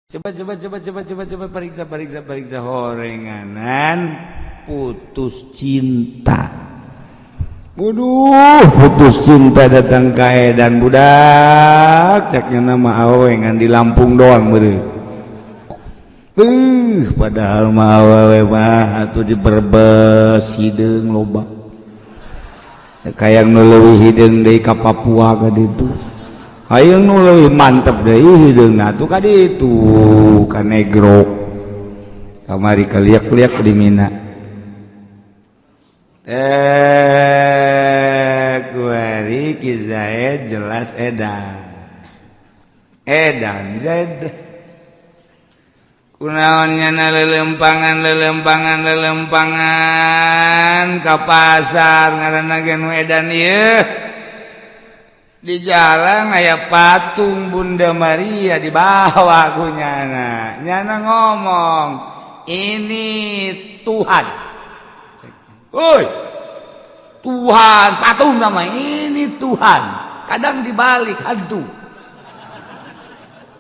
Coba coba coba coba coba coba, periksa periksa periksa, horenganan putus cinta. Waduh, putus cinta datang ka edan budak, ceknya nama awewe ngan di Lampung doang beureum. Padahal mah awewe mah atuh di Brebes hideung loba. Kayang nu leuwih hideung deui ka Papua ka ditu. Hayang nu leuwih mantep deui hideungna atuh ka ditu ka Negro. Kamari kaliak-liak di Mina. Kuari Ki Zaid jelas edan. Edan Zaid. Kunaon nyana lelempangan lelempangan lelempangan ka pasar ngaranna ge nu edan ieu. Di jalan aya patung Bunda Maria dibawa ku nyana. Nyana ngomong, "Ini Tuhan." Woi, Tuhan, patung nama ini Tuhan. Kadang dibalik hantu.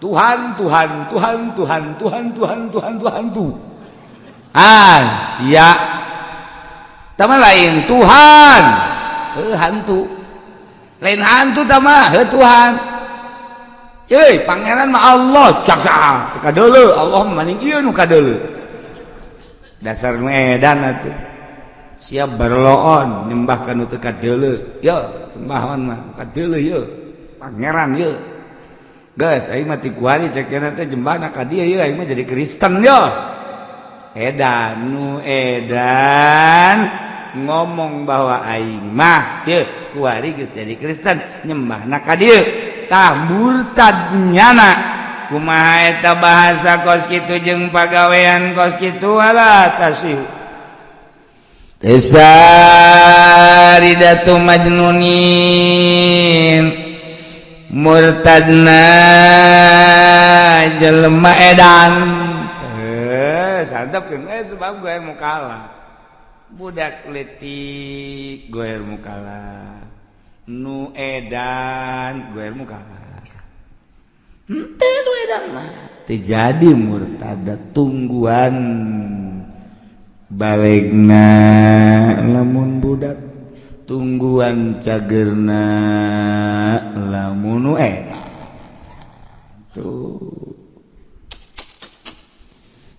Tuhan, Tuhan, Tuhan, Tuhan, Tuhan, Tuhan, Tuhan, Tuhan, tuh. Ah, sia. Tama lain Tuhan. Hantu. Lain hantu tama, heuh Tuhan. Euy, pangeran mah Allah, cak saha? Teu kadeuleu, Allah mah maning ieu nu kadeuleu. Dasar nu edan atuh. Siap berloon nyembah ka nu teu kadeuleu. Yo, sembahan mah kadeuleu ye. Pangeran ye. Geus aing mah ti kuari cek nya teh jembahna ka dieu ye, aing mah jadi Kristen yo. Edan nu edan ngomong bahwa aing mah ye kuari geus jadi Kristen nyembahna ka dieu. Tah murtad nyana kumaha eta bahasa kos kitu jeung pagawean kos kitu ala tasih. Tesaridatu majnunin murtadna jelema edan. Santap sebab gue mau kalah budak letik, gue mau kalah nu edan, gue mau kalah henteu nu edan mah teu jadi murtad, tungguan balegna lamun budak, tungguan cagerna lamun nu edan. Tuh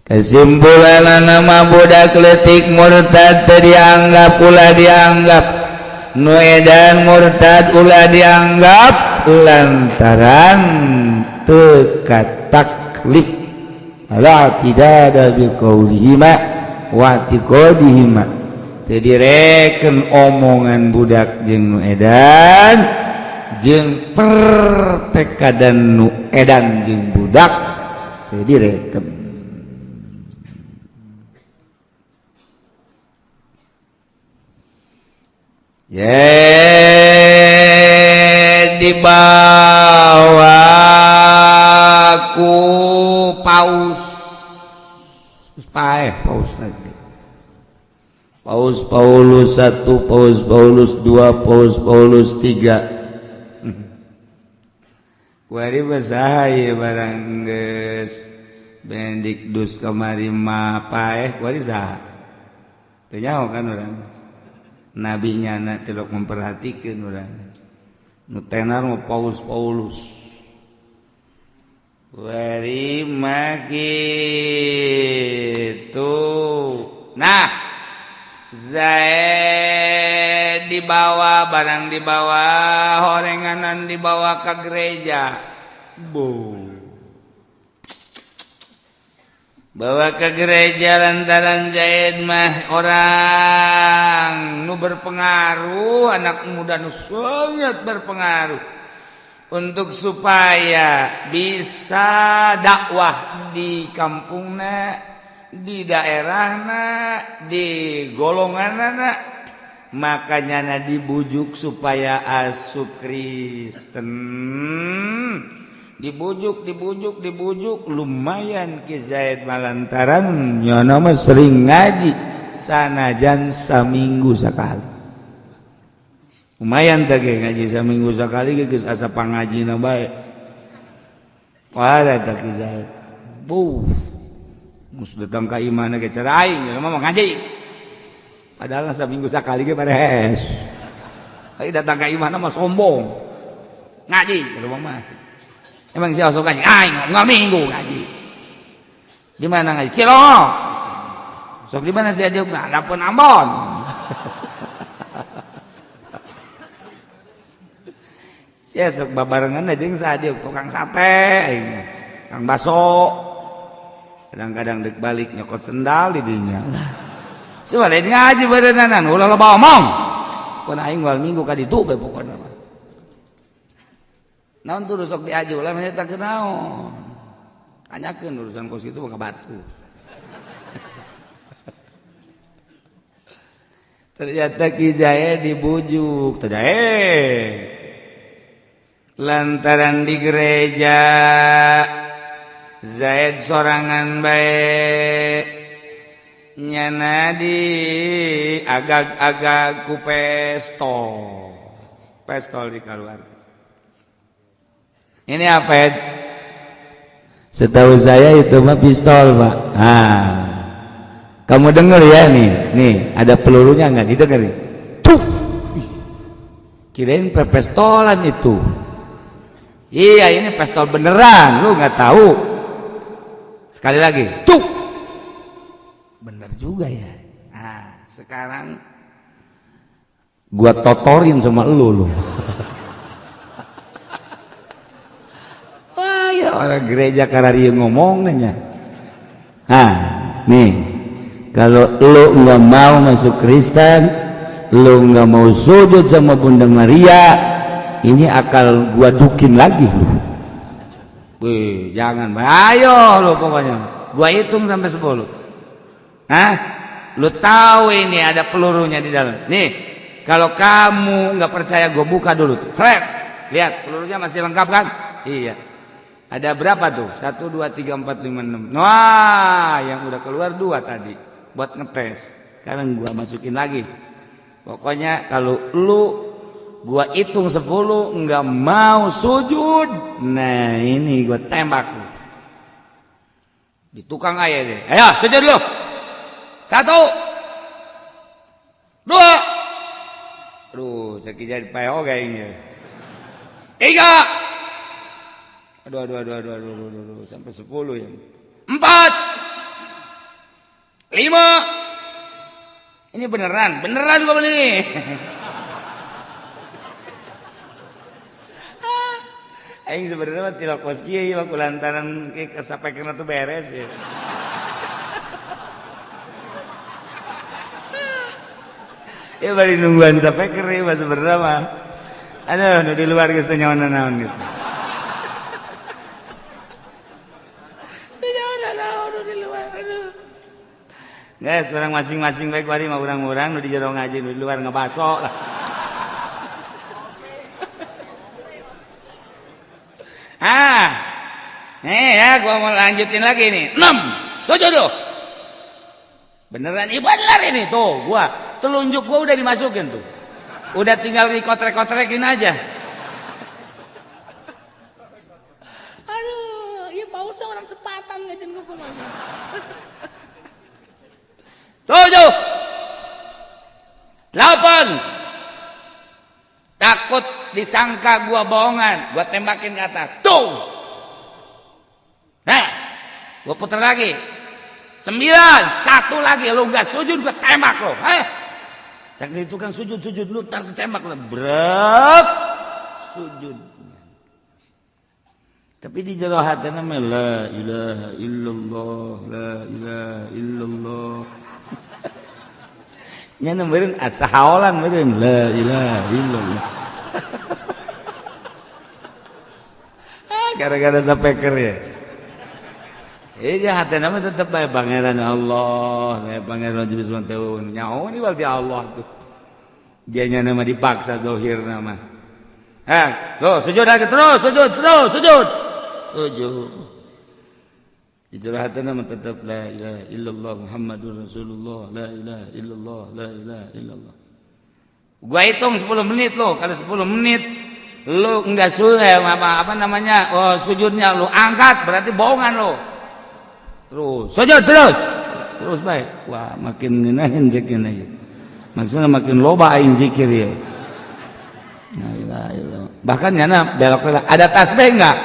kesimpulan nama budak letik murtad teu dianggap, ulah dianggap nu edan murtad, ulah dianggap lantaran teu taklif la tidak ada biqaulihima wa i'tiqadihima, teu direken omongan budak jeung nu edan jeung pertekadan nu edan jeung budak teu direken. Ye dibawa ku paus. Terus paeh paus lagi. Paus Paulus 1, Paus Paulus 2, Paus Paulus 3. Kuari basaha ieu barang geus Benedictus kamari mah paeh kuari saha? Teu nyaho kan urang. Nabi nyana tilok memperhatikan urang. Nu tenar mah Paus Paulus. Kuari mah kitu. Nah, Zaid dibawa, barang dibawa horenganan dibawa ke gereja. Bu. Bawa ke gereja lantaran Zaid mah orang nu berpengaruh, anak muda nu sangat berpengaruh untuk supaya bisa dakwah di kampungna, di daerahna, di golonganna, makanya na dibujuk supaya asup Kristen. Dibujuk, dibujuk, dibujuk, lumayan Ki Zaid malantaran nyana mah sering ngaji sanajan saminggu sekali. Lumayan teh ge ngaji saminggu sekali geus asa pangajina bae. Parah teh Ki Zaid. Buh. Mus datang ka imahna ge cara aing jelema mah ngaji. Padahal saminggu sakali ge beres. Ai datang ka imahna mah sombong. Ngaji jelema mah. Emang si osok ngaji? Aing unggal minggu ngaji. Di mana ngaji? Cilongok. Sok di mana sih dia? Adapun Ambon. Sia sok babarengan aja jeung sadiuk tukang sate, kang baso. Kadang-kadang dek balik nyokot sendal di dinya. Sia lain ngaji beureunanan, ulah loba omong. Pun aing wal minggu ka ditu bae pokona mah. Naon tuh sok diaju ulah mah teh naon. Tanyakeun urusan kos kitu ka batu. Ternyata Ki Zaid dibujuk, teh lantaran di gereja Zaid sorangan bae nyana di agag-agag ku pestol. Pestol dikeluarkan. Ini apa? Ed? Setahu saya itu mah pistol, Pak. Ah. Kamu denger ya nih. Nih, ada pelurunya enggak? Didengar nih. Tuh. Kirain pestolan itu. Iya, ini pistol beneran, lu nggak tahu. Sekali lagi, tuh. Bener juga ya. Nah, sekarang gua totorin sama lu. Wah, ya orang gereja karena ngomong nanya. Nah, nih, kalau lu nggak mau masuk Kristen, lu nggak mau sujud sama Bunda Maria, ini akal gua dukin lagi lu. Wih, jangan, ayo lu pokoknya. Gua hitung sampai 10. Hah? Lu tahu ini ada pelurunya di dalam. Nih, kalau kamu nggak percaya gua buka dulu tuh. Seret. Lihat, pelurunya masih lengkap kan? Iya. Ada berapa tuh? 1 2 3 4 5 6. Wah, yang udah keluar 2 tadi buat ngetes. Sekarang gua masukin lagi. Pokoknya kalau lu gua hitung 10 nggak mau sujud, nah ini gua tembak lu. Di tukang aja deh. Ayo sujud lu. 1 2. Aduh, ceki jadi PO kayaknya. 3. Aduh, aduh, aduh, aduh, aduh, aduh, aduh, sampai 10 ya. 4. 5. Ini beneran, beneran gua beli. Aing sebenarnya mah tilok kos kieu ieu mah kulantaran kesapekeun tuh beres ya. Ya bari nungguan sapeker ieu mah sebenarnya mah. Aduh, nu di luar geus teu nyaho naon geus. Teu nyaho naon nu di luar aduh. Guys, urang masing-masing bae kuari mah urang-urang nu di jero ngaji nu di luar ngebaso lah. Ah, nih ya, gua mau lanjutin lagi nih. 6, 7 tuh. Beneran, iya bener ini tuh, gua telunjuk gua udah dimasukin tuh. Udah tinggal dikotrek-kotrekin aja. Aduh, iya pausa orang sepatan ngajin gua kumaha. 7, 8. Takut disangka gua bohongan, gua tembakin ke atas. Tuh. Nah, gua puter lagi. 9, 1 lagi lu enggak sujud gua tembak lu. Heh. Cak itu kan sujud-sujud lu tar ditembak lu. Brek. Sujud. Tapi di jero hatena mah la ilaha illallah, la ilaha illallah. Nya meureun asa haolan meureun la ilaha illallah. Gara-gara sapeker ya. Iya hatena mah tetep bae pangeran Allah, bae pangeran jenis manteu. Nyaho ni berarti Allah tuh. Dianya nama dipaksa zahir nama. Eh, lo sujud lagi terus, sujud terus, sujud. Sujud. Di jero hatena mah tetep la ilaha illallah Muhammadur Rasulullah, la ilaha illallah, la ilaha illallah. Gua hitung 10 menit lo, kalau 10 menit lu enggak sudah apa namanya, oh sujudnya lu angkat berarti bohongan lo. Terus sujud terus. Terus baik. Wah, makin ngeunaheun zikirna ieu. Maksudna makin loba aing zikir ieu. La ilaha illallah. Bahkan nyana belok ada tasbih enggak?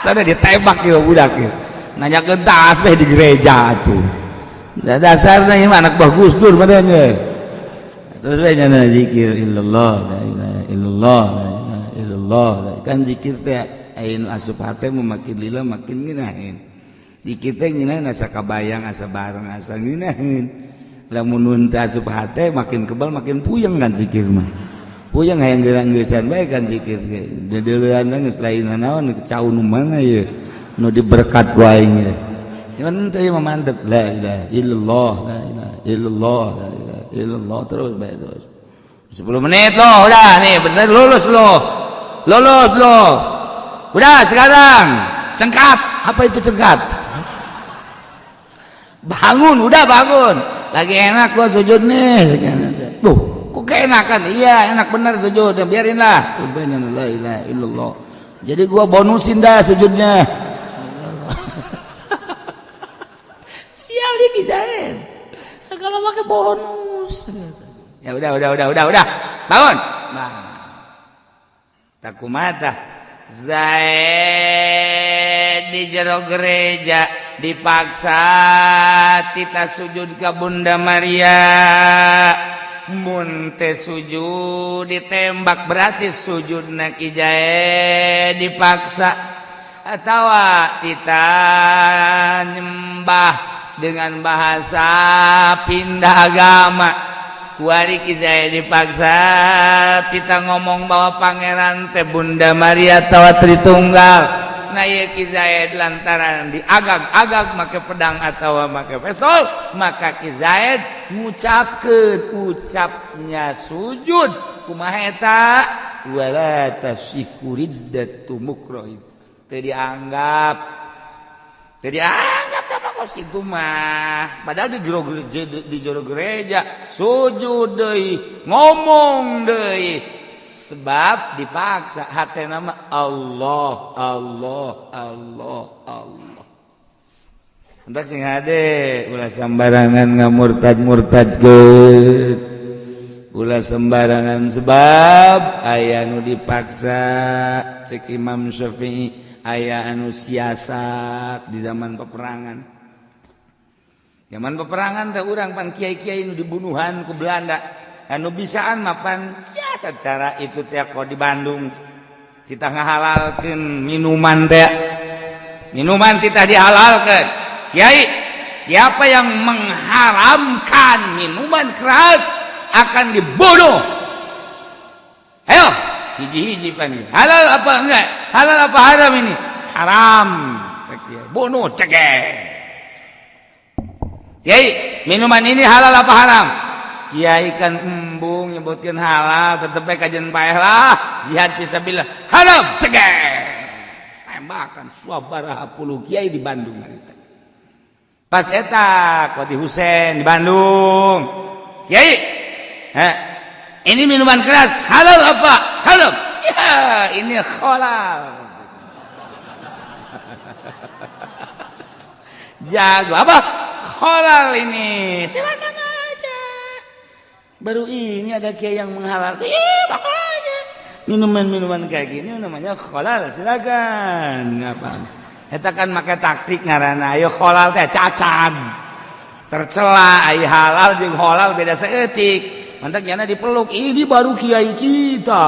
Sana ditembak ieu budak ieu. Nanyakeun tasbih di gereja tuh. Da dasarna ieu anak buah Gus Dur badan ye. Terus bae nyana zikir illallah la ilaha illallah la ilaha illallah. Kan zikir teh aya nu asup hate makin lila makin ngeunaheun. Zikir teh ngeunaheun asa kabayang asa bareng asa ngeunaheun. Lamun nun teh asup hate makin kebal makin puyeng kan zikir mah. Puyeng hayang geurang-geusan bae kan zikir ge. Deudeuleun geus lain naon cau nu mana ieu nu diberkat ku aing ye. Cuman teh mah mantep la ilaha illallah la ilaha illallah la ilaha illallah terus bae terus. 10 menit loh udah nih bener lulus loh. Lulus loh. Udah sekarang cengkat. Apa itu cengkat? Bangun, udah bangun. Lagi enak gua sujud nih. Tuh, kok keenakan? Iya, enak bener sujud. Ya, biarin lah. La ilaha illallah. Jadi gua bonusin dah sujudnya. Sial iki jaen. Segala pakai bonus. Ya udah. Bangun. Nah. Takumata. Zaid di jero gereja dipaksa tita sujud ka Bunda Maria. Mun teh sujud ditembak berarti sujudna Ki Zaid dipaksa. Atawa tita nyembah dengan bahasa pindah agama. Kuari Ki Zaid dipaksa tita ngomong bahwa pangeran teh Bunda Maria tawa Tritunggal. Nah ieu Ki Zaid lantaran diagag-agag make pedang atawa make pistol, maka Ki Zaid ngucapkeun ucapnya sujud kumaha eta wala tasihu riddatu mukrahin. Teu dianggap kos itu mah padahal di jero gereja sujud deui ngomong deui sebab dipaksa hatena mah Allah Allah Allah Allah. Hendak sing hade ulah sembarangan ngamurtad-murtadkeun, ulah sembarangan sebab aya nu dipaksa. Cek Imam Syafi'i aya anu siasat di zaman peperangan. Zaman peperangan teh urang pan kiai-kiai nu dibunuhan ku Belanda. Anu bisaan mapan siasat cara itu teh kok di Bandung. Kita ngahalalkeun minuman teh. Minuman kita dihalalkeun. Kiai, siapa yang mengharamkan minuman keras akan dibunuh. Ayo, hiji-hiji pan. Halal apa enggak? Halal apa haram ini? Haram. Bunuh cegek. Kiai, minuman ini halal apa haram? Kiai kan embung nyebutkeun halal, tetep bae kajian paeh lah. Jihad fisabilillah. Haram cegek. Tembakan sabaraha puluh kiai di Bandung harita. Pas eta Qadi Husein di Bandung. Kiai, ini minuman keras halal apa? Haram. Ya, ini halal. Jago apa? Halal ini. Silakan aja. Baru ini ada kiai yang menghalalkan. Iya, makanya. Minuman-minuman kayak gini namanya halal, silakan. Ngapa? Eta kan make taktik ngaranna. Ayo halal teh cacat. Tercela ai halal jeung halal beda saeutik. Mantak nyana dipeluk, ini baru kiai kita.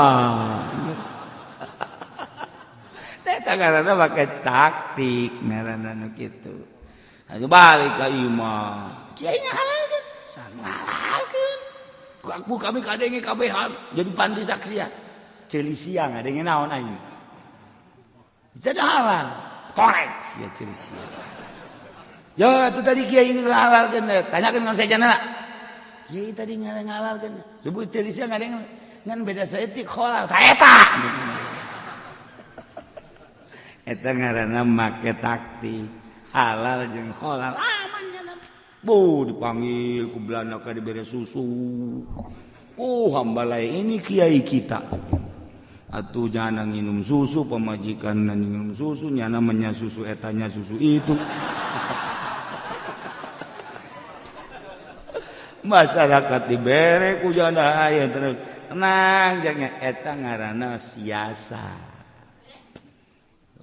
Eta ngaranna make taktik ngaranna nu kitu. Ayo balik ka imah. Kiai ngahalalkeun, ngahalalkeun. Aku kami kadenge kabehan jadi pandi saksian. Ceuli siang ngadenge naon aing. Jadi halal. Korek sia ceuli siang. Ya itu tadi kiai ngahalalkeun, tanyakeun ka sejenna. Kiai tadi ngahalalkeun. Subuh ceuli siang ngadenge ngan beda saeutik halal. Ta eta. Eta ngaranna make taktik. Halal jeung halal aman nya. Bu dipanggil ku Belanda ka dibere susu. Oh hambalai ini kiai kita. Atuh jangan nginum susu, pamajikan nginum susu, nyana menya susu etanya susu itu. Masyarakat dibere ku jana aya terus. Tenang jangan eta ngaranna siasa.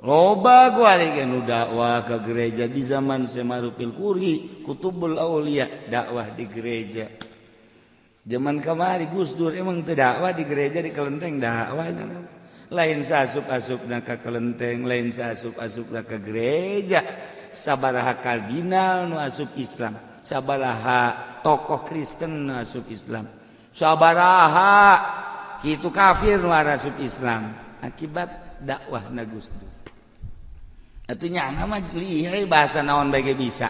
Loba kuari nu dakwah ke gereja di zaman Semarupil Kuri, Kutubul Aulia dakwah di gereja. Zaman kamari Gus Dur emang teu dakwah di gereja di kelenteng dakwah lain saasup-asupna ka kelenteng, lain saasup-asupna ka gereja. Sabaraha kardinal nu asup Islam, sabaraha tokoh Kristen nu asup Islam, sabaraha kitu kafir nu asup Islam akibat dakwahna Gus Dur. Atuh nyana mah lihai bahasa naon bae ge bisa.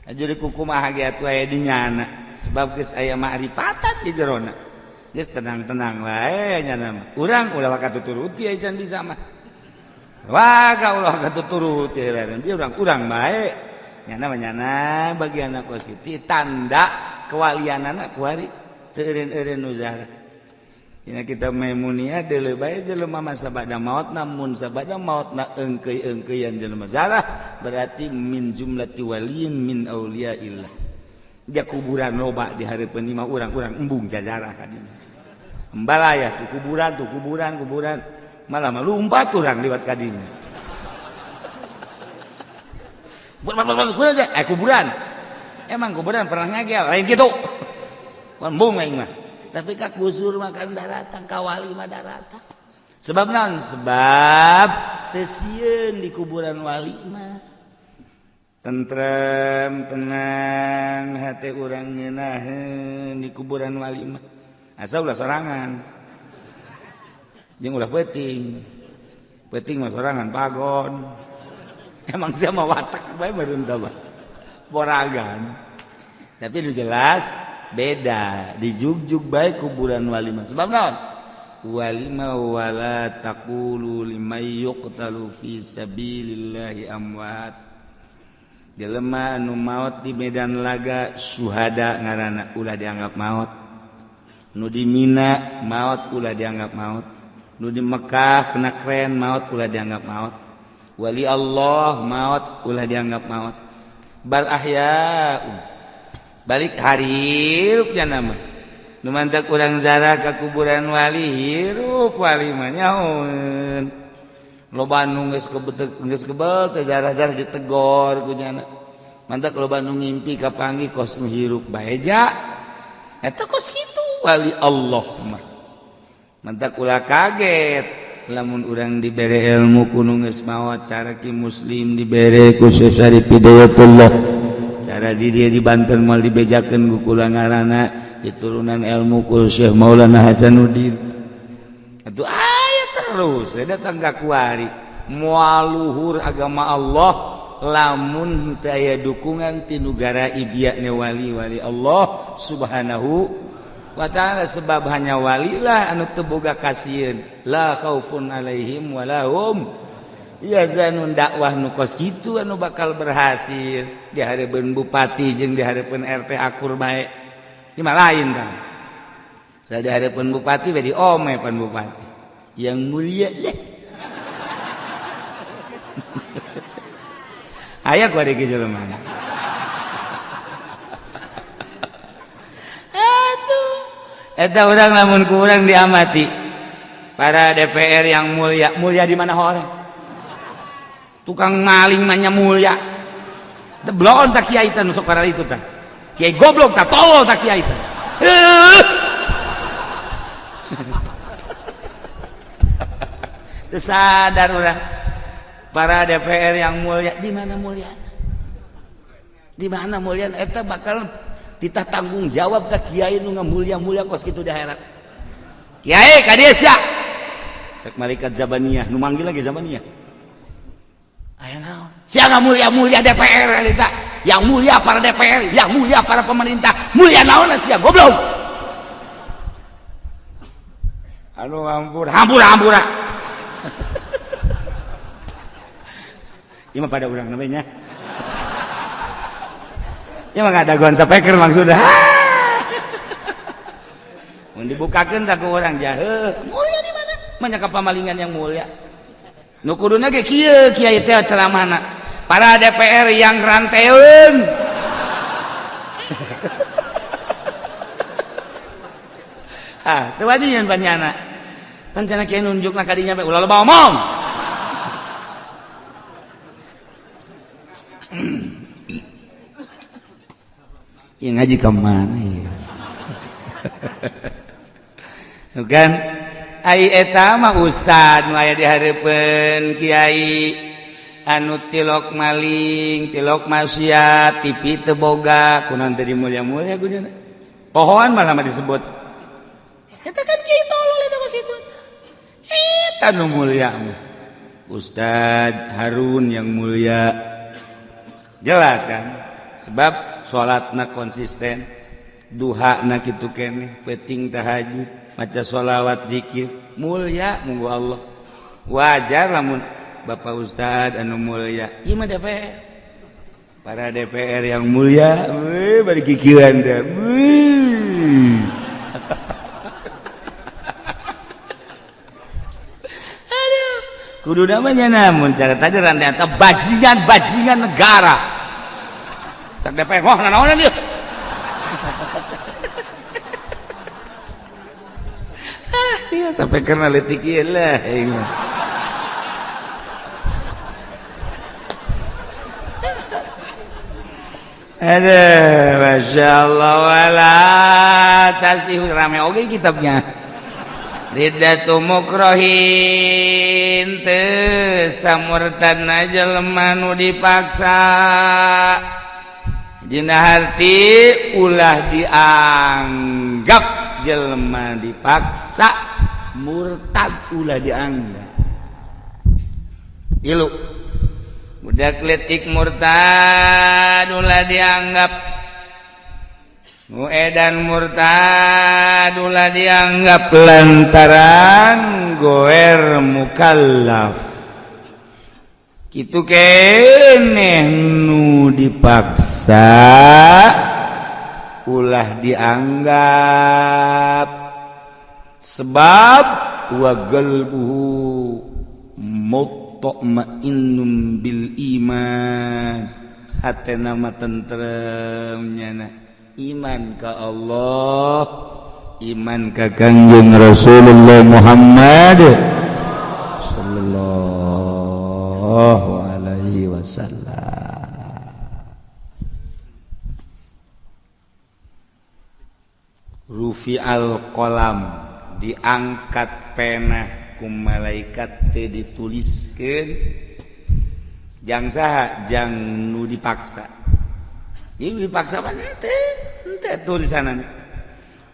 Jadi kukumaha ge atuh aya di nyana sebab geus aya ma'rifatan di jerona. Geus tenang-tenang wae nyana mah. Urang ulah waka tuturuti aya can bisa mah. Waka ulah waka tuturuti heran. Dia urang bae. Nyana mah nyana bagian kos kitu tanda kewalianana kuari teu eureun-eureun nu zarah. Dina kitab Maimuniyah deuleu bae jelema mah sabada maotna mun sabada maotna eungkeuy-eungkeuyan jelema zarah berarti min jumlati waliyin min auliyaillah. Dia kuburan loba di hareupeun imah urang-urang embung jajarah ka dinya. Embalayah tuh kuburan kuburan malah mah lumpat urang liwat ka dinya. Kuburan. Emang kuburan pernah ngagel lain kitu. Embung aing mah. Tapi ka kusur makan daratan kawali mah daratan. Sebab naon? Sebab teu sieun di kuburan wali mah. Tentrem tenang hate urang ngeunaheun di kuburan wali mah. Asa ulah sorangan. Jeung ulah peuting. Peuting mah sorangan pagon. Emang sia mah watak bae meureun tah mah. Boragan. Tapi nu jelas beda dijugjug baik kuburan wali mah. Sebab naon? Wali mah wala taqulu liman yuqtalu fi sabilillahi amwat. Jelema anu maot di medan laga syuhada ngaranna ulah dianggap maot. Nu di Mina maot ulah dianggap maot. Nu di Mekah kena kren maot ulah dianggap maot. Wali Allah maot ulah dianggap maot. Bal ahya'un balik hirupnya nama nu mantak urang zarah ka kuburan wali hirup wali mah nyahoeun loba nu geus kebetek geus kebel teh zarah-zarah ditegor ku nyana mantak loba nu ngimpi kapanggih kos nu hirup bae ja eta kos kitu wali Allah mah mantak ulah kaget lamun urang dibere ilmu ku nu geus maot cara ki muslim dibere ku Syekh Syarif Hidayatullah cara di dia di Banten mal dibejakeun ku kula ngaranna diturunan ilmu ku Syekh Maulana Hasanuddin atuh aya terus datang ka kuari moal luhur agama Allah lamun teu aya dukungan ti nugara ibiakna wali-wali Allah Subhanahu wa ta'ala sebab hanya walilah anu teu boga kasieun la khaufun alaihim walahum yahzanun dakwah nu kos kitu anu bakal berhasil di hareupeun bupati jeung di hareupeun RT akur bae ieu mah lain tah saya di hareupeun bupati bae diome pan bupati yang mulia leh aya ku ada jelema atuh eta urang lamun ku urang diamati para DPR yang mulia mulia di mana hore tukang maling mah mulia deblon tak kiai teh nu sok itu tah kiai goblok tah tolol tak kiai teh teu sadar urang para DPR yang mulia di mana mulia di mana mulia eta bakal titah tanggung jawab ka kiai nu ngamulia-mulia kos kitu di akhirat kiai ka dieu sia cek malaikat Zabaniyah nu manggil lagi Zabaniyah aya naon sia ngamulia-mulia DPR eta yang mulia para DPR yang mulia para pemerintah mulia naon sia goblok aduh ampun hampura hampura ieu mah pada urang namanya ieu mah ngadagoan sapeker maksudna mun dibukakeun tak ku urang jaheuh mulia di mana Banyak pamalingan yang mulia. Nu kuduna ge kieu kiai teh ceramahna. Para DPR yang ranteun. Ah, teu wani nyeun panyana. Pancana kiai nunjukna ka dinya bae ulah loba omong. Ya ngaji ke mana ya? Bukan ai eta mah ustad nu aya di hareupeun kiai anu tilok maling, tilok maksiat, TV teu boga, kunaon teu dimulia-mulia gunana. Pohoan malah mah disebut. Eta kan kiai tolol eta kos kitu. Eta nu mulia mah. Ustad Harun yang mulia. Jelas kan? Sebab salatna konsisten, duhana kitu keneh, peuting tahajud, maca sholawat zikir, mulia munggu Allah. Wajar lamun Bapak Ustad anu mulia. Ieu mah DPR. Para DPR yang mulia, weuh bari kikieuan teh. Weuh. Aduh, kudu namanya namun cara tadi rantai eta bajingan-bajingan negara. Cak DPR wah nanaonan ieu. Ah, sia sampai karena leutik ieu lah ieu mah. Aduh, Masya Allah wala tasih rame oge kitabnya. Riddatu mukrohin teu samurtadna jelema nu dipaksa. Dina harti ulah dianggap jelema dipaksa murtad ulah dianggap. Ilu budak letik murtad ulah dianggap, nu edan murtad ulah dianggap lantaran goer mukallaf. Kitu keneh nu dipaksa ulah dianggap sebab wa qalbuhu mutmainnun bil iman, hatena mah tentrem nyana iman ka Allah, iman ka Kangjeng Rasulullah Muhammad sallallahu alaihi wasallam. Rufi'al qalam, diangkat pena ku malaikat teu dituliskeun jang saha, jang nu dipaksa. Ieu dipaksa mah teu tulisanana.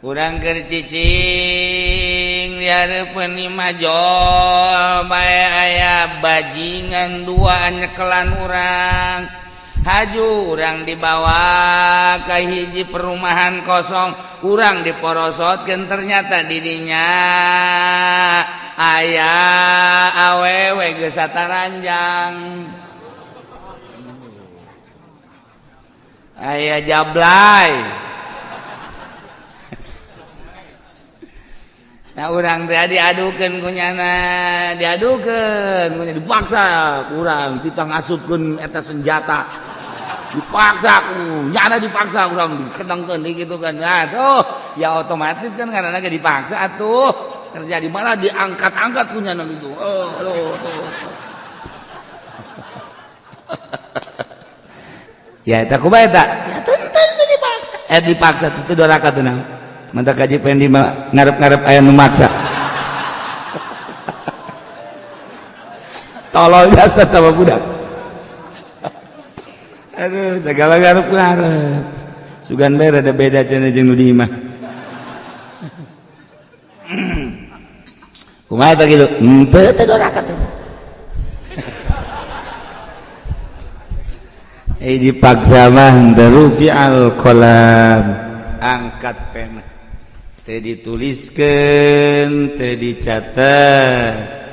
Urang keur cicing di hareupeun imah jol bae aya bajingan dua nyekelan urang. Haju urang dibawa ka hiji perumahan kosong, urang diporosotkeun ternyata didinya aya awewe geus sataranjang, aya jablay. Nah urang teh diadukeun ku nyana, diadukeun ku nyana, dipaksa urang titah ngasupkeun eta senjata. Dipaksa ku nyana, dipaksa urang dikendangkeun gitu kan. Nah tuh ya otomatis kan karena ge dipaksa atuh terjadi malah diangkat-angkat ku nyana gitu. Oh, tuh, tuh. Ya eta kumaha eta? Ya tentu itu dipaksa. Dipaksa itu doraka teu naon. Mantap kaji pendi ngarep-ngarep aya nu maksa. Tolol jasa sama budak. Aduh, segala ngarep-ngarep. Sugan bae rada beda cenah jeung nu di imah. Kumaha eta kitu? Henteu teh doraka teh. Dipaksa mah rufi'al qalam, angkat pena teu dituliskeun, teu dicatat.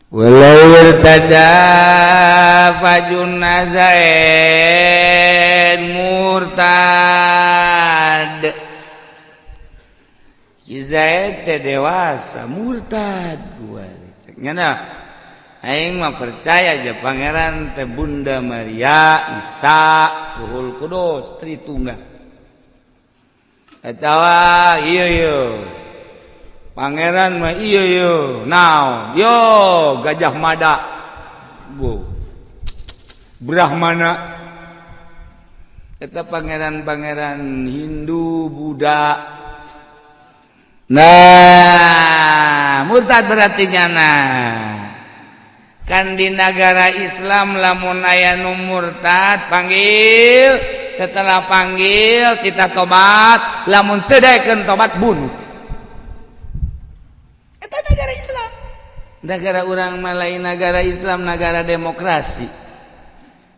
Walau irtada fajun nazain murtad. Zaid teh dewasa murtad cek nyana aing mah percaya aja pangeran teh Bunda Maria, Isa, Ruhul Kudus, Tritunggal. Atawa iya iya pangeran mah iya iya naon yo Gajah Mada, bu Brahmana, eta pangeran-pangeran Hindu Buddha. Nah, murtad berarti nyana. Kan di negara Islam lamun aya nu murtad panggil, setelah panggil kita tobat, lamun teu daekeun tobat bunuh. Eta negara Islam. Negara urang mah lain negara Islam, negara demokrasi.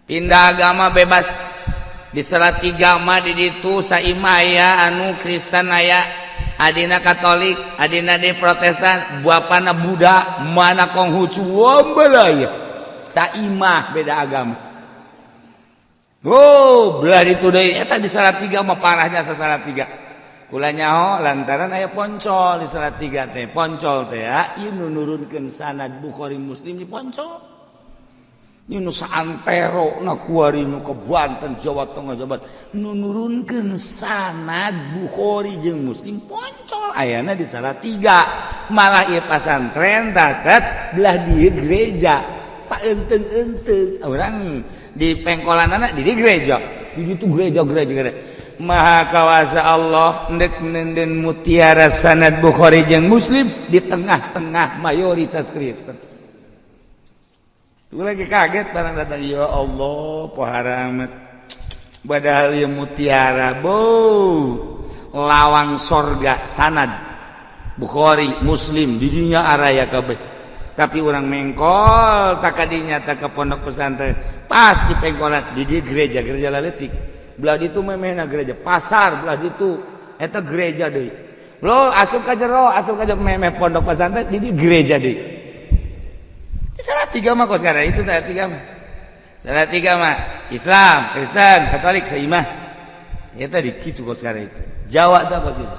Pindah agama bebas. Di Salatiga mah di ditu saimah aya anu Kristen, aya adina Katolik, adina di Protestan, bapana Buddha, mana Konghucu, wambelaya saimah beda agama. Oh, belah itu deui eta di Salatiga mah parahnya. Salatiga kula nyaho lantaran aya Poncol di Salatiga teh. Poncol teh ya, ieu nu nurunkeun sanad Bukhari Muslim di Poncol. Ieu nu saantero na kuari nu ke Banten, Jawa Tengah, Jawa Barat nu nurunkeun sanad Bukhari jeung Muslim Poncol ayana di Salatiga. Malah ieu pasantren tatet belah dieu gereja, Pak, enteng-enteng orang di pengkolan anak di gereja di ditu gereja gereja gereja. Maha kawasa Allah ndek nenden mutiara sanad Bukhari jeung Muslim di tengah-tengah mayoritas Kristen. Gue lagi kaget barang datang, ya Allah, pohara amat. Padahal ya mutiara, bo lawang sorga sanad Bukhari Muslim didinya araya kabeh. Tapi orang mengkol tak kadinya tak ke pondok pesantren, pas di pengkolan di gereja gereja laletik belah ditu memehna gereja pasar belah ditu eta gereja deui lo asup ka jero, asup ka jero memeh pondok pesantren di gereja deui. Salatiga mah kos sekarang itu, Salatiga mah, Salatiga mah Islam, Kristen, Katolik saimah ya tadi gitu kos sekarang itu. Jawa tuh kos itu.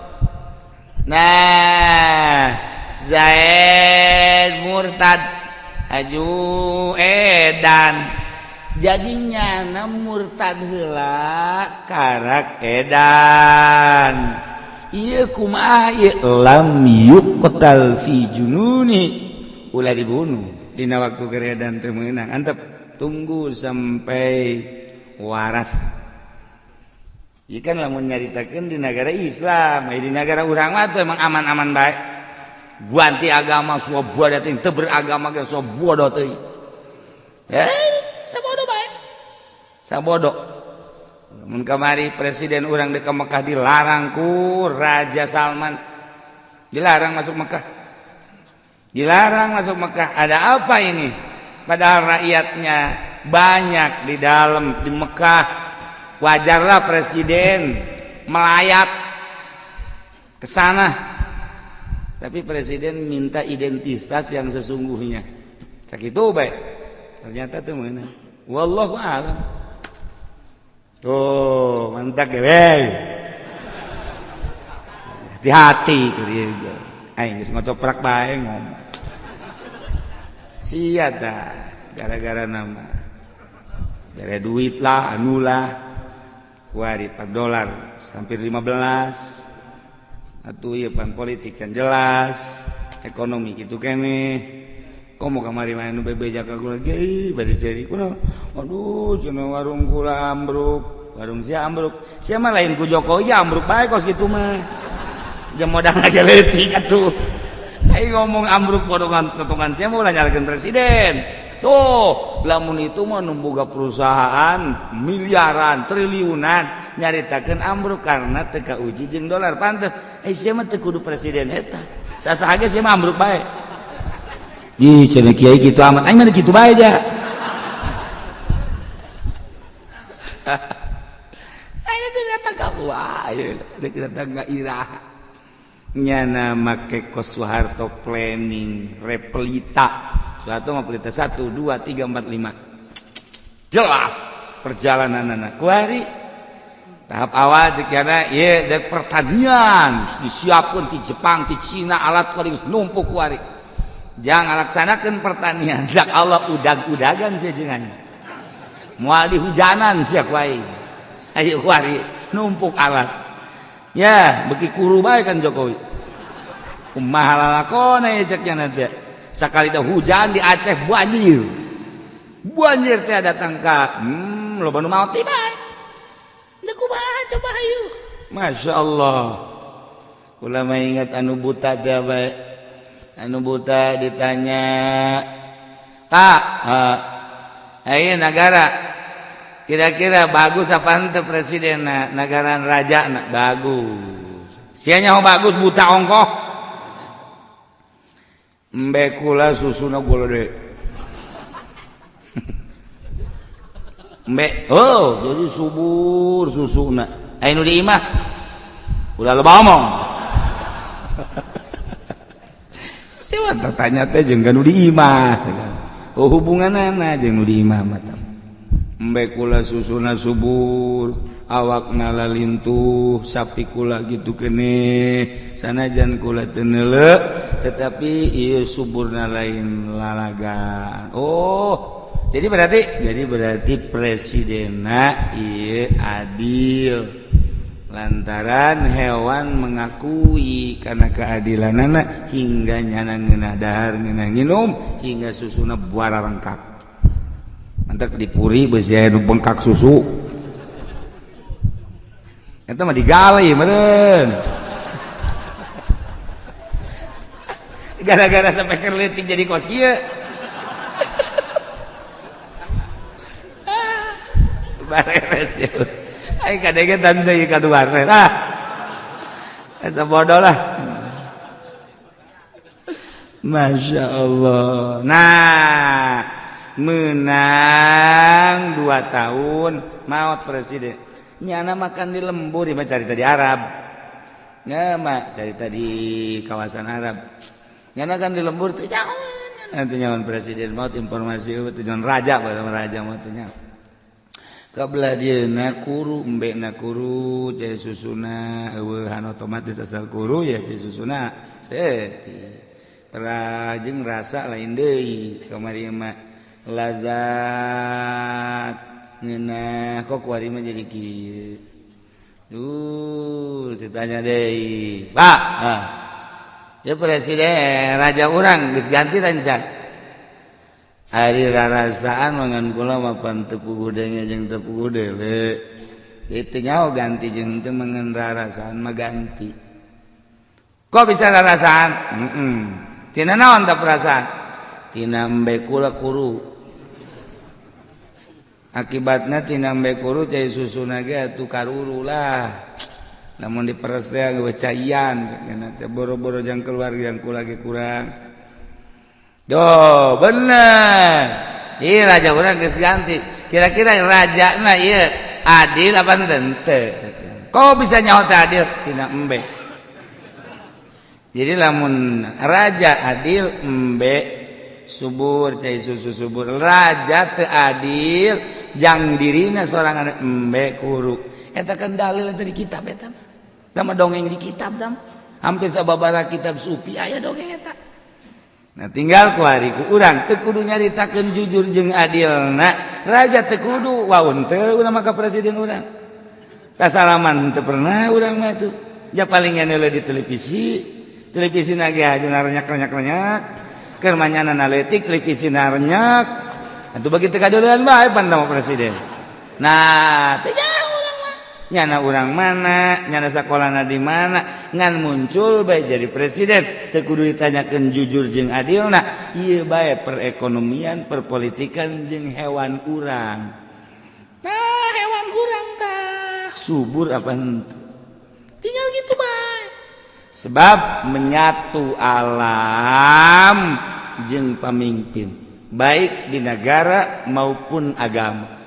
Nah, Zaid murtad aju edan, jadinya na murtad heula karak edan. Ieu kumaha ieu? Lam yuqtal fi jununi, ulah dibunuh dina waktu geredan teu meunang, antep tunggu sampai waras. Ieu kan lamun nyaritakeun di negara Islam, di negara urang mah tuh emang aman-aman bae. Ganti agama bodo teuing, teu beragama ge bodo teuing. Eh, sabodo bae. Sabodo. Mun kamari presiden urang di Mekah dilarang ku Raja Salman. Dilarang masuk Mekah. Dilarang masuk Mekah. Ada apa ini? Padahal rakyatnya banyak di dalam di Mekah. Wajarlah presiden melayat ke sana. Tapi presiden minta identitas yang sesungguhnya. Sakitu baik. Ternyata tuh mana? Wallahu a'lam. Tuh, mantap ya. Hati-hati dia. Aing geus ngocoprak bae ngomong. Sia tah gara-gara nama. Gara duit lah, anu lah. Kuari 4 dolar hampir 15. Atuh ieu pan politik can jelas, ekonomi gitu kene. Komo kamari mah nu bebeja ka kula ge bade ceri kuno. Aduh, cenah warung kula ambruk, warung sia ambruk. Sia mah lain ku Jokowi ambruk bae kos kitu mah. Jam modal lagi leutik atuh. Aing ngomong ambruk bodongan totongan sia mah ulah nyalahkeun presiden. Tuh, lamun itu mah nu boga perusahaan miliaran, triliunan nyaritakeun ambruk karena teu kauji jeung dolar pantes. Eh, sia mah teu kudu presiden eta. Sasaha ge sia mah ambruk bae. Ih, cenah kiai kitu amat. Aing mah kitu bae ja. Aing teh datang ka wae, dek datang ka iraha. Nyana make kos Soeharto planning repelita. Soeharto mah pelita 1 2 3 4 5. Jelas perjalanan anak. Kuari Tahap awal cek nyana ieu dek pertanian disiapkeun ti Jepang, ti Cina, alat kuari geus numpuk kuari. Jangan laksanakeun pertanian, dak Allah udag-udagan sia jeung anjing. Moal dihujanan sia ku aing. Ayo kuari numpuk alat. Ya, beki kuru bae kan Jokowi. Kumaha lalakona ye cek nyana teh. Sakali teh hujan di Aceh banjir. Banjir teh datang ka loba nu maot tiba. Deuk kumaha coba hayu. Masya Allah. Kula mah ingat anu buta teh bae. Anu buta ditanya, "Pak, ayo negara kira-kira bagus apa henteu presiden negara raja na?" Bagus. Sia nyaho bagus buta ongkoh. Embe kula susuna golode. Embe, oh jadi subur susuna. Aya nu di imah. Ulah loba omong. Siapa tanya teh jeung nu di imah. Oh hubunganana jeung nu di imah mah. Embe kula susuna subur, awakna lalintuh, sapi kula gitu kene, sanajan kula teu neuleu tetapi ieu suburna lain lalagan. Oh, jadi berarti presidenna ieu adil. Lantaran hewan mengakui karena keadilanana hingga nyana ngeunah dahar ngeunah nginum hingga susuna buara rengkak. Mantak dipuri beusi aya nu bengkak susu. Eta mah digali meureun. Gara-gara sampai keur leutik jadi kos kieu. Bareres ya. Aing kadenge tante ieu ka duar. Ah. Asa bodoh lah. Masya Allah. Nah, menang 2 tahun maut presiden. Nyana makan di lembur, mah carita di Arab. Nya mah carita di kawasan Arab. Nyana kan di lembur teh nyawan. Nanti nyawan presiden maut informasi teh nyawan raja, raja maut nyawan. Kabelah dia nakuru embe nakuru cai susuna eueuhan otomatis asal kuru ya cai susuna seti perajeng rasa lain deui kamari mah lazat ngeunah kok kuari mah jadi kieu tuh ditanya deui Pak ah. Ya presiden raja urang geus ganti tancan. Ari rarasaan mangan kula mah pan teu puguh denge jeung teu puguh dele. Itu nyaho ganti jeung teu mangan rarasaan mah ganti. Kok bisa rarasaan? Heeh. Tina naon tah perasaan? Tina embe kula kuru. Akibatna tina embe kuru cai susuna ge atuh karuru lah. Lamun diperes teh geus caian cenah teh boro-boro jang keluarga yang kula ge kurang. Doh, bener. Iya raja orang geus ganti. Kira-kira raja na iya adil apa henteu? Kok bisa nyaho teh adil? Tina embe. Jadi lamun raja adil embe subur cai susu subur. Raja teu adil jang dirina sorangan embe kuru. Eta kan dalil eta di kitab eta mah. Sama dongeng di kitab dam. Hampir sababaraha kitab sufi aya dongeng eta. Nah tinggal kuari ku urang teu kudu nyaritakeun jujur jeung adilna raja teu kudu waun teu urang mah ka presiden urang kasalaman teu pernah urang mah tuh ja paling ngeuneuh di televisi televisi na ge aju narenyak-renyak-renyak keur manyana leutik televisi narenyak atuh begitu kadeuleun bae pan mah presiden. Nah teu jauh urang mah nyana urang mana nyana sakolana di mana ngan muncul bae jadi presiden teu kudu ditanyakeun jujur jeung adilna ieu bae perekonomian perpolitikan jeung hewan urang. Nah hewan urang tah subur apa henteu tinggal gitu bae sebab menyatu alam jeung pamimpin baik di negara maupun agama.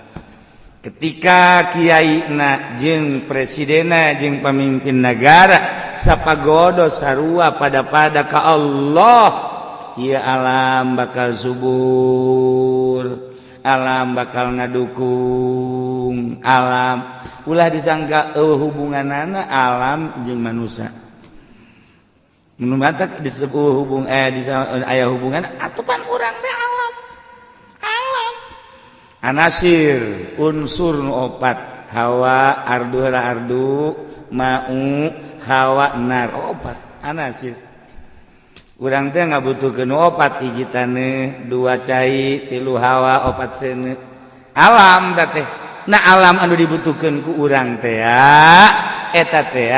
Ketika kiai na jeung presidena jeung pamimpin negara sapagodo sarua pada-pada ka Allah, ieu alam bakal subur, alam bakal ngadukung, alam Ulah disangka eueuh hubunganana alam jeung manusia. Mun matak disebut hubung aya hubungan atupan urang teh alam. Alam. Anasir unsur nu opat, hawa, ardu heula ardu, mau, hawa, nar, opat anasir. Urang teh ngabutuhkeun opat, hiji taneuh, dua cai, tilu hawa, opat seuneu. Alam teh. Nah alam anu dibutuhkeun ku urang teh eta teh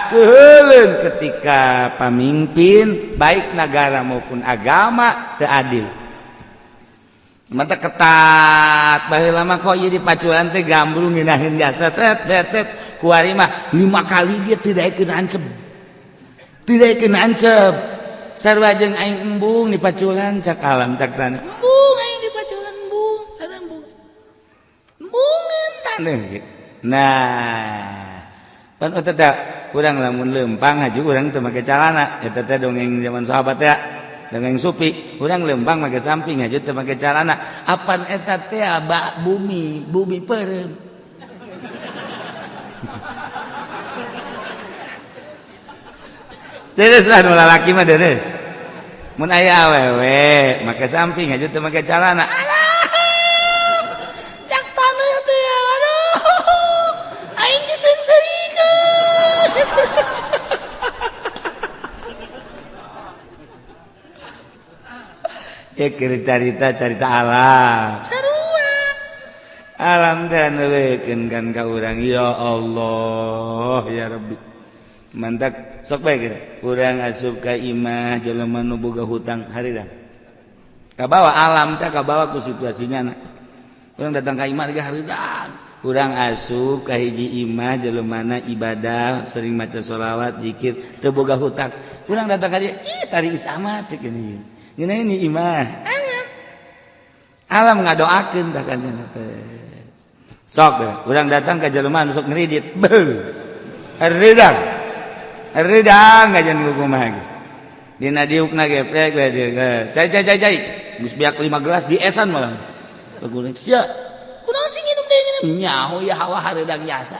keuheuleun ketika pamimpin baik negara maupun agama teu adil. Mata ketat baheula mah kok ieu dipaculan teh gambrung ngeunaheun jasa set set set kuari mah 5 kali dia teu daekeun ancep. Teu daekeun ancep. Sarua jeung aing embung dipaculan cak alam cak taneuh. Embung aing dipaculan embung, sarua embung. Embungeun taneuh gitu. Nah, pan eta teh urang lamun leumpang haju urang teu make calana, eta teh dongeng zaman sahabat teh. Dongeng supi, urang leumpang make samping haju teu make calana. Apan eta teh bak bumi, bumi peureum. Deres lah nu lalaki mah deres. Mun aya awewe make samping haju teu make calana. Alah. Cak taneuh teh aduh. Aing diseungseurikeun. Ya keur carita-carita alam. Sarua. Alam teh neukeun kan ka urang ya Allah ya Rabbi. Mantak sok bae kira. Urang asup ka imah jelema nu boga hutang haridang. Kabawa alam teh kabawa ku situasinya. Urang datang ka imah ge haridang. Urang asup ka hiji imah jelemana ibadah sering maca sholawat zikir teu boga hutang. Urang datang ka dieu ih tarik amat cek ini. Ngeunaheun ini imah. Alam. Alam ngadoakeun tah kan teh. Sok urang datang ka jelema nu sok ngredit. Beuh. Haridang. Haridang ngajan kumaha ge. Dina diukna geprek we cai cai cai cai. Geus beak 5 gelas di esan malah. Baguleun sia. Kunaon sih nginum deui nginum? Nyaho ya hawa hareudang jasa.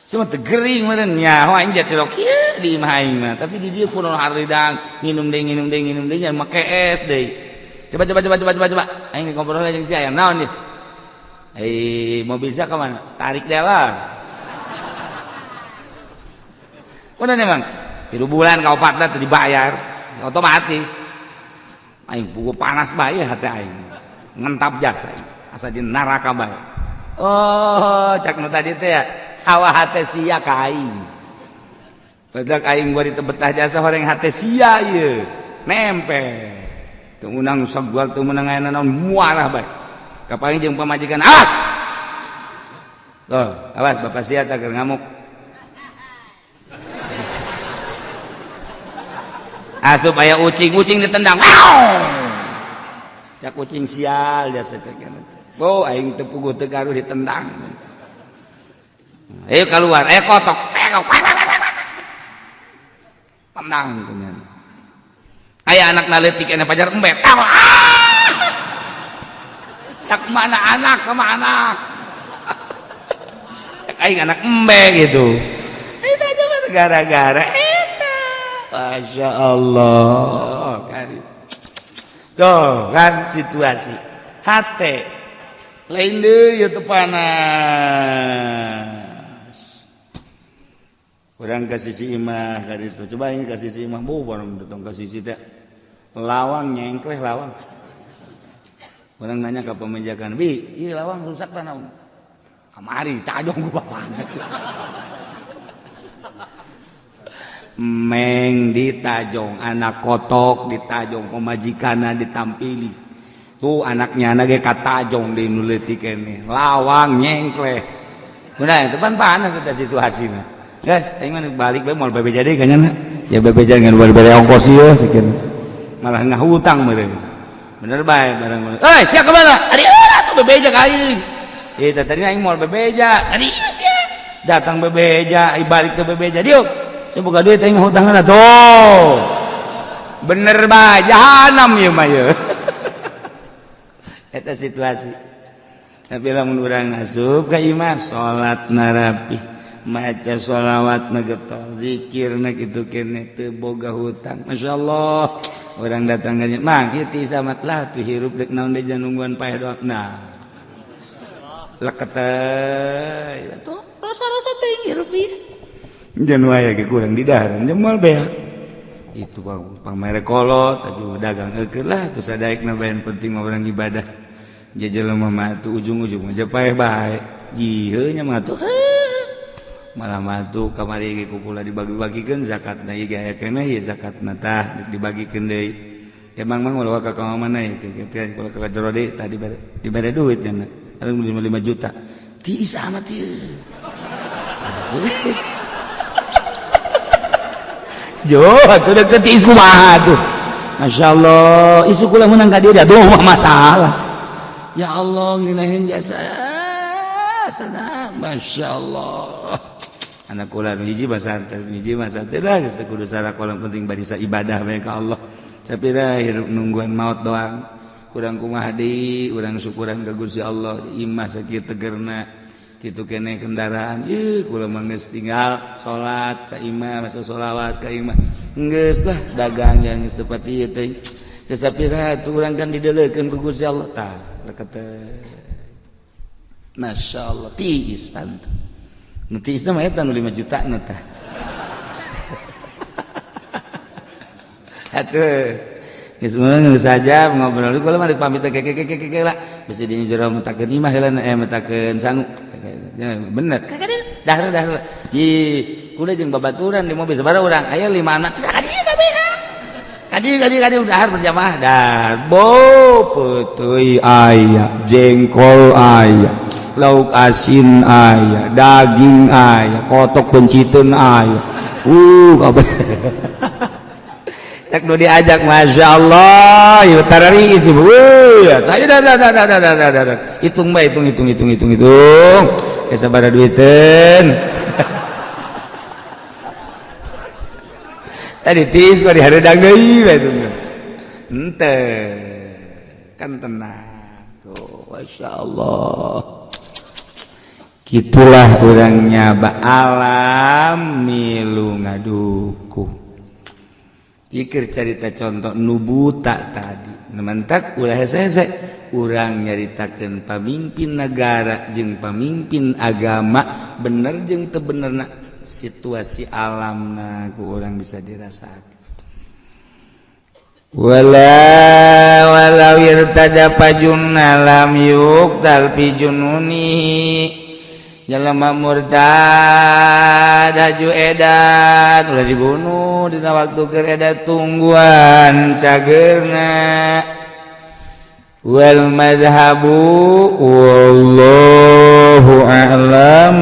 Sia mah teu gering meureun nyaho aing jatuh kieu di imah aing mah. Tapi di dieu kunaon hareudang nginum deui nginum deui nginum deui nya make es deui. Coba coba coba coba coba coba. Aing ngobrol jeung sia aya naon ieu? Eh mobil sia ka mana? Tarik dealer. Udah memang 3 bulan kau patah teu dibayar otomatis aing pugu panas bae hati aing ngentap jasa aing asa di neraka bae. Oh cak nu tadi teh ya hawa hate sia ka aing badak aing gua ditebetah jasa horeng hate sia ieu nempel teu meunang sagual teu meunang aya naon muarah bae kapaing jeung pamajikan awas. Tuh awas bapak sia teh keur ngamuk. Asup aya ucing, ucing ditendang. Wow! Cak ucing sial jasa cek. Oh, aing teu puguh teu garuh ditendang. Ayo keluar, ayo kotok. Tendang punya. Aya anak leutik aya pajar embet. Cak mana anak sama anak. Cak aing anak embe gitu. Itu aja gara-gara Masya Allah karim. Tuh kan situasi hate lain deui ieu teu panas. Urang ka sisi imah ka ditu. Coba ini ka sisi imah bu barang datang ka sisi teh. Lawang nyengkleh lawang. Urang nanya ka pemijakan, "Bi, ieu lawang rusak tah naon?" Kamari tajong ku bapana. Meng ditajong anak kotok ditajong pemajikanna ditampili tuh anaknya anak ge katajong di nu leutik keneh lawang nyengkleh. Udah itu pan panas eta situasina. Guys, aing mah balik bae moal bebeja deui ka nya. Ya bebeja ngan bere ongkos ieu sikeun. Malah ngahutang meureun. Bener bae barang. Eh, sia ka mana? Ari eueuh atuh bebeja ka aing. Eh, tadi aing moal bebeja. Ari ieu sia. Datang bebeja, ai balik teu bebeja diuk. Semoga duit aing hutangan tuh. Bener bae jahanam ieu mah ieu. Eta situasi. Tapi lamun urang asup ka imah, salat narapi, maca sholawat na getol, zikir na kitu kene, teu boga hutang. Masya Allah, orang datang ka mang ieu ti samat lah tuh hirup dek naon deui, nungguan paeh doang. Nah, leket teh tuh rasa-rasa teh hirup ieu. Jangan wae ge kurang di daharan moal beak. Itu bang pamere kolot atuh dagang eukeun lah tuh sadaekna bae, penting mah urang ibadah. Jelema mah tuh ujung-ujung aja paeh bae. Jiheu nya mah tuh malah mah tuh kamari ge kukula dibagi-bagikeun zakatna ieu ge aya keneh ieu zakatna tah dibagikeun deui. Emang mang ulah ka ka mana ieu kieu kula ka jero deui tah dibere duit nya. Ada 5 juta. Tiis amat ieu. Jo, atuh dek tiis kumaha tuh. Masyaallah, isu kula menang ka dieu aduh mah masalah. Ya Allah, ngeunaheun jasa sana. Masya Allah. Anak kula hiji masa hiji masa teh lah geus teu kudu sarakola, penting barisa ibadah bae ka Allah. Sapira hirup nungguan maut doang. Kurang kumaha deui, urang syukuran ka Gusti Allah, imah sakieu tegerna. Kitu keneh kendaraan. Ieu kula mah geus tinggal salat ka imah, maca sholawat ka imah. Geus lah dagang yang geus teu pati ieu teh. Geus sapira atuh urang kan dideleukeun ku Gusti Allah tah. Leket. Masya Allah, tiis pantu. Nu tiis mah eta nu 5 juta nu tah. Atuh. Geus meunang saja ngobrol kula mah pamit ke ke ke ke lah. Bisi di jero mentakeun imah heula mentakeun sangu. Bener. Dah dah. Ji, kula jeung babaturan di mobil sabaraha urang? Aya 5 anak. Kadieu kabeh. Kadieu kadieu kadieu dahar berjamaah. Dah, bo peuteuy aya, jengkol aya, lauk asin aya, daging aya, kotok penciteun aya. Kabeh. Cek nu diajak Masya Allah, ieu tarari isi. Ayo dah dah dah dah dah dah dah. Hitung bae, hitung hitung hitung hitung hitung. Geus sabaraha duiteun. Tadi tiis bari hareudang deui bae itu. Henteu. Kan tenang. Tuh, Masya Allah. Gitulah orangnya ba alam milu ngaduku. Jikir cerita contoh nubuta tadi. Mentak ulah hese-hese urang nyaritakeun pamimpin negara jeung pamimpin agama bener jeung teu benerna situasi alamna ku urang bisa dirasakan. Wala walau irtada pajunna lam yuqtal fi jununi. Jelema murtad haju edan ulah dibunuh dina waktu keur edan tungguan cageurna. Wal madhabu wallahu a'lam.